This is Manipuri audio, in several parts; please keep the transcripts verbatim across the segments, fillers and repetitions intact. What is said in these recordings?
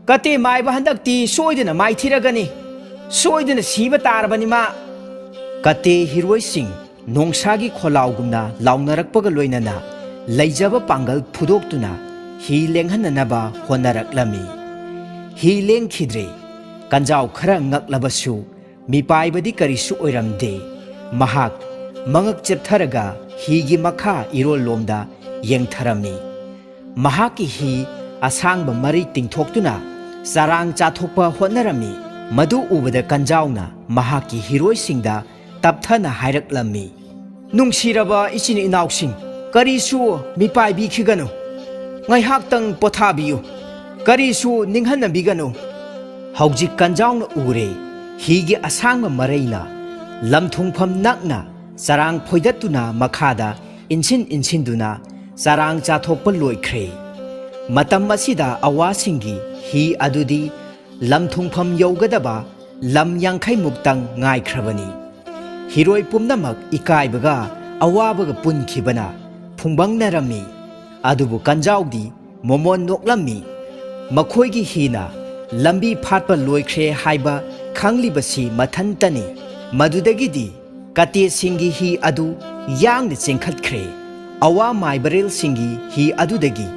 "ꯀꯇꯦ ꯃꯥꯏꯕ ꯍꯟꯗꯛꯇꯤ ꯁꯣꯏꯗꯅ ꯃꯥꯏꯊꯤꯔꯒꯅꯤ, ꯁꯣꯏꯗꯅ ꯁꯤꯕ ꯇꯥꯔꯕꯅꯤ ꯃꯥ"꯫ ꯀꯇꯦ ꯍꯤꯔꯣꯏꯁꯤꯡ ꯅꯣꯡꯁꯥꯒꯤ ꯈꯣꯜꯂꯥꯎꯒꯨꯝꯅ ꯂꯥꯎꯅꯔꯛꯄꯒ ꯂꯣꯏꯅꯅ ꯂꯩꯖꯕ ꯄꯥꯡꯒꯜ ꯐꯨꯗꯣꯛꯇꯨꯅ ꯍꯤ ꯂꯦꯡꯍꯟꯅꯅꯕ ꯍꯣꯠꯅꯔꯛꯂꯝꯃꯤ꯫ ꯍꯤ ꯂꯦꯡꯈꯤꯗ꯭ꯔꯦ꯫ ꯀꯟꯖꯥꯎ ꯈꯔ ꯉꯛꯂꯕꯁꯨ ꯃꯤꯄꯥꯏꯕꯗꯤ ꯀꯔꯤꯁꯨ ꯑꯣꯏꯔꯝꯗꯦ꯫ ꯃꯍꯥꯛ ꯃꯉꯛ ꯆꯦꯞꯊꯔꯒ ꯍꯤꯒꯤ ꯃꯈꯥ ꯏꯔꯣꯜꯂꯣꯝꯗ ꯌꯦꯡꯊꯔꯝꯃꯤ꯫ ꯃꯍꯥꯛꯀꯤ ꯍꯤ ꯑꯁꯥꯡꯕ ꯃꯔꯩ ꯇꯤꯡꯊꯣꯛꯇꯨꯅ ꯆꯔꯥꯡ ꯆꯥꯊꯣꯛꯄ ꯍꯣꯠꯅꯔꯝꯃꯤ꯫ ꯃꯗꯨ ꯎꯕꯗ ꯀꯟꯖꯥꯎꯅ ꯃꯍꯥꯛꯀꯤ ꯍꯤꯔꯣꯏꯁꯤꯡꯗ ꯇꯞꯊꯅ ꯍꯥꯏꯔꯛꯂꯝꯃꯤ, "ꯅꯨꯡꯁꯤꯔꯕ ꯏꯆꯤꯟ ꯏꯅꯥꯎꯁꯤꯡ, ꯀꯔꯤꯁꯨ ꯃꯤꯄꯥꯏꯕꯤꯈꯤꯒꯅꯨ꯫ ꯉꯥꯏꯍꯥꯛꯇꯪ ꯄꯣꯊꯥꯕꯤꯌꯨ꯫ ꯀꯔꯤꯁꯨ ꯅꯤꯡꯍꯟꯅꯕꯤꯒꯅꯨ"꯫ ꯍꯧꯖꯤꯛ ꯀꯟꯖꯥꯎꯅ ꯎꯔꯦ, ꯍꯤꯒꯤ ꯑꯁꯥꯡꯕ ꯃꯔꯩꯅ ꯂꯝꯊꯨꯡꯐꯝ ꯅꯛꯅ ꯆꯔꯥꯡ ꯐꯣꯏꯗꯠꯇꯨꯅ ꯃꯈꯥꯗ ꯏꯟꯁꯤꯟ ꯏꯟꯁꯤꯟꯗꯨꯅ ꯆꯔꯥꯡ ꯆꯥꯊꯣꯛꯄ ꯂꯣꯏꯈ꯭ꯔꯦ꯫ ꯃꯇꯝ ꯑꯁꯤꯗ ꯑꯋꯥꯁꯤꯡꯒꯤ ꯍꯤ ꯑꯗꯨꯗꯤ ꯂꯝꯊꯨꯡꯐꯝ ꯌꯧꯒꯗꯕ ꯂꯝ ꯌꯥꯡꯈꯩꯃꯨꯛꯇꯪ ꯉꯥꯏꯈ꯭ꯔꯕꯅꯤ꯫ ꯍꯤꯔꯣꯏ ꯄꯨꯝꯅꯃꯛ ꯏꯀꯥꯏꯕꯒ ꯑꯋꯥꯕꯒ ꯄꯨꯟꯈꯤꯕꯅ ꯐꯨꯡꯕꯪꯅꯔꯝꯃꯤ꯫ ꯑꯗꯨꯕꯨ ꯀꯟꯖꯥꯎꯗꯤ ꯃꯣꯃꯣꯟ ꯅꯣꯛꯂꯝꯃꯤ꯫ ꯃꯈꯣꯏꯒꯤ ꯍꯤꯅ ꯂꯝꯕꯤ ꯐꯥꯠꯄ ꯂꯣꯏꯈ꯭ꯔꯦ ꯍꯥꯏꯕ ꯈꯪꯂꯤꯕꯁꯤ ꯃꯊꯟꯇꯅꯤ꯫ ꯃꯗꯨꯗꯒꯤꯗꯤ ꯀꯇꯦꯁꯤꯡꯒꯤ ꯍꯤ ꯑꯗꯨ ꯌꯥꯡꯅ ꯆꯦꯟꯈꯠꯈ꯭ꯔꯦ꯫ ꯑꯋꯥ ꯃꯥꯏꯕꯔꯦꯜꯁꯤꯡꯒꯤ ꯍꯤ ꯑꯗꯨꯗꯒꯤ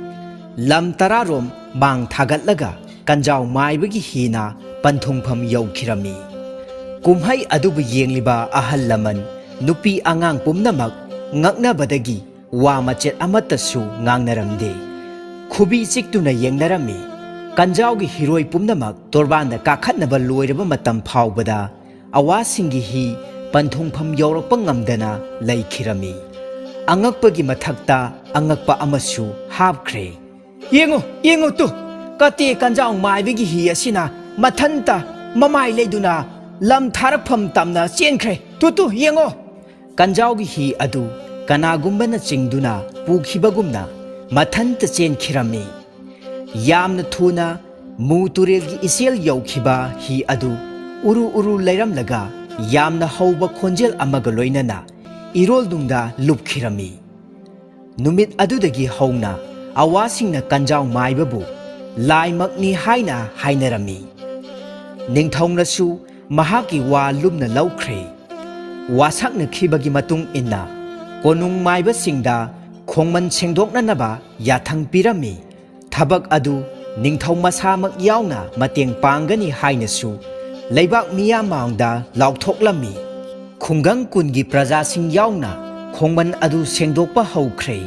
ꯂꯝ ꯇꯔꯥꯔꯣꯝ ꯃꯥꯡ ꯊꯥꯒꯠꯂꯒ ꯀꯟꯖꯥꯎ ꯃꯥꯏꯕꯒꯤ ꯍꯤꯅ ꯄꯟꯊꯨꯡꯐꯝ ꯌꯧꯈꯤꯔꯝꯃꯤ꯫ ꯀꯨꯝꯍꯩ ꯑꯗꯨꯕꯨ ꯌꯦꯡꯂꯤꯕ ꯑꯍꯜ ꯂꯃꯟ, ꯅꯨꯄꯤ ꯑꯉꯥꯡ ꯄꯨꯝꯅꯃꯛ ꯉꯛꯅꯕꯗꯒꯤ ꯋꯥ ꯃꯆꯦꯠ ꯑꯃꯠꯇꯁꯨ ꯉꯥꯡꯅꯔꯝꯗꯦ꯫ ꯈꯨꯕꯤ ꯆꯤꯛꯇꯨꯅ ꯌꯦꯡꯅꯔꯝꯃꯤ꯫ ꯀꯟꯖꯥꯎꯒꯤ ꯍꯤꯔꯣꯏ ꯄꯨꯝꯅꯃꯛ ꯇꯣꯔꯕꯥꯟꯗ ꯀꯥꯈꯠꯅꯕ ꯂꯣꯏꯔꯕ ꯃꯇꯝ ꯐꯥꯎꯕꯗ ꯑꯋꯥꯁꯤꯡꯒꯤ ꯍꯤ ꯄꯟꯊꯨꯡꯐꯝ ꯌꯧꯔꯛꯄ ꯉꯝꯗꯅ ꯂꯩꯈꯤꯔꯝꯃꯤ꯫ ꯑꯉꯛꯄꯒꯤ ꯃꯊꯛꯇ ꯑꯉꯛꯄ ꯑꯃꯁꯨ ꯍꯥꯞꯈ꯭ꯔꯦ꯫ "ꯌꯦꯡꯉꯨ, ꯌꯦꯡꯉꯨ ꯇꯨ, ꯀꯇꯦ ꯀꯟꯖꯥꯎ ꯃꯥꯏꯕꯒꯤ ꯍꯤ ꯑꯁꯤꯅ ꯃꯊꯟꯇ ꯃꯃꯥꯏ ꯂꯩꯗꯨꯅ ꯂꯝ ꯊꯥꯔꯛꯐꯝ ꯇꯝꯅ ꯆꯦꯟꯈ꯭ꯔꯦ꯫ ꯇꯨ, ꯇꯨ, ꯌꯦꯡꯉꯣ!" ꯀꯟꯖꯥꯎꯒꯤ ꯍꯤ ꯑꯗꯨ ꯀꯅꯥꯒꯨꯝꯕꯅ ꯆꯤꯡꯗꯨꯅ ꯄꯨꯈꯤꯕꯒꯨꯝꯅ ꯃꯊꯟꯇ ꯆꯦꯟꯈꯤꯔꯝꯃꯤ꯫ ꯌꯥꯝꯅ ꯊꯨꯅ ꯃꯨ ꯇꯨꯔꯦꯜꯒꯤ ꯏꯆꯦꯜ ꯌꯧꯈꯤꯕ ꯍꯤ ꯑꯗꯨ ꯎꯔꯨ ꯎꯔꯨ ꯂꯩꯔꯝꯂꯒ ꯌꯥꯝꯅ ꯍꯧꯕ ꯈꯣꯟꯖꯦꯜ ꯑꯃꯒ ꯂꯣꯏꯅꯅ ꯏꯔꯣꯜꯅꯨꯡꯗ ꯂꯨꯞꯈꯤꯔꯝꯃꯤ꯫ ꯅꯨꯃꯤꯠ ꯑꯗꯨꯗꯒꯤ ꯍꯧꯅ ꯑꯋꯥꯁꯤꯡꯅ ꯀꯟꯖꯥꯎ ꯃꯥꯏꯕꯕꯨ ꯂꯥꯏꯃꯛꯅꯤ ꯍꯥꯏꯅ ꯍꯥꯏꯅꯔꯝꯃꯤ꯫ ꯅꯤꯡꯊꯧꯅꯁꯨ ꯃꯍꯥꯛꯀꯤ ꯋꯥ ꯂꯨꯝꯅ ꯂꯧꯈ꯭ꯔꯦ꯫ ꯋꯥꯁꯛꯅꯈꯤꯕꯒꯤ ꯃꯇꯨꯡ ꯏꯟꯅ ꯀꯣꯅꯨꯡ ꯃꯥꯏꯕꯁꯤꯡꯗ ꯈꯣꯡꯃꯟ ꯁꯦꯡꯗꯣꯛꯅꯅꯕ ꯌꯥꯊꯪ ꯄꯤꯔꯝꯃꯤ꯫ ꯊꯕꯛ ꯑꯗꯨ ꯅꯤꯡꯊꯧ ꯃꯁꯥꯃꯛ ꯌꯥꯎꯅ ꯃꯇꯦꯡ ꯄꯥꯡꯒꯅꯤ ꯍꯥꯏꯅꯁꯨ ꯂꯩꯕꯥꯛ ꯃꯤꯌꯥꯝ ꯃꯥꯡꯗ ꯂꯥꯎꯊꯣꯛꯂꯝꯃꯤ꯫ ꯈꯨꯡꯒꯪ ꯀꯨꯟꯒꯤ ꯄ꯭ꯔꯖꯥꯁꯤꯡ ꯌꯥꯎꯅ ꯈꯣꯡꯃꯟ ꯑꯗꯨ ꯁꯦꯡꯗꯣꯛꯄ ꯍꯧꯈ꯭ꯔꯦ꯫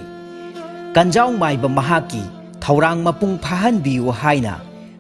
ꯀꯟꯖꯥꯎ ꯃꯥꯏꯕ ꯃꯍꯥꯛꯀꯤ ꯊꯧꯔꯥꯡ ꯃꯄꯨꯡ ꯐꯥꯍꯟꯕꯤꯌꯨ ꯍꯥꯏꯅ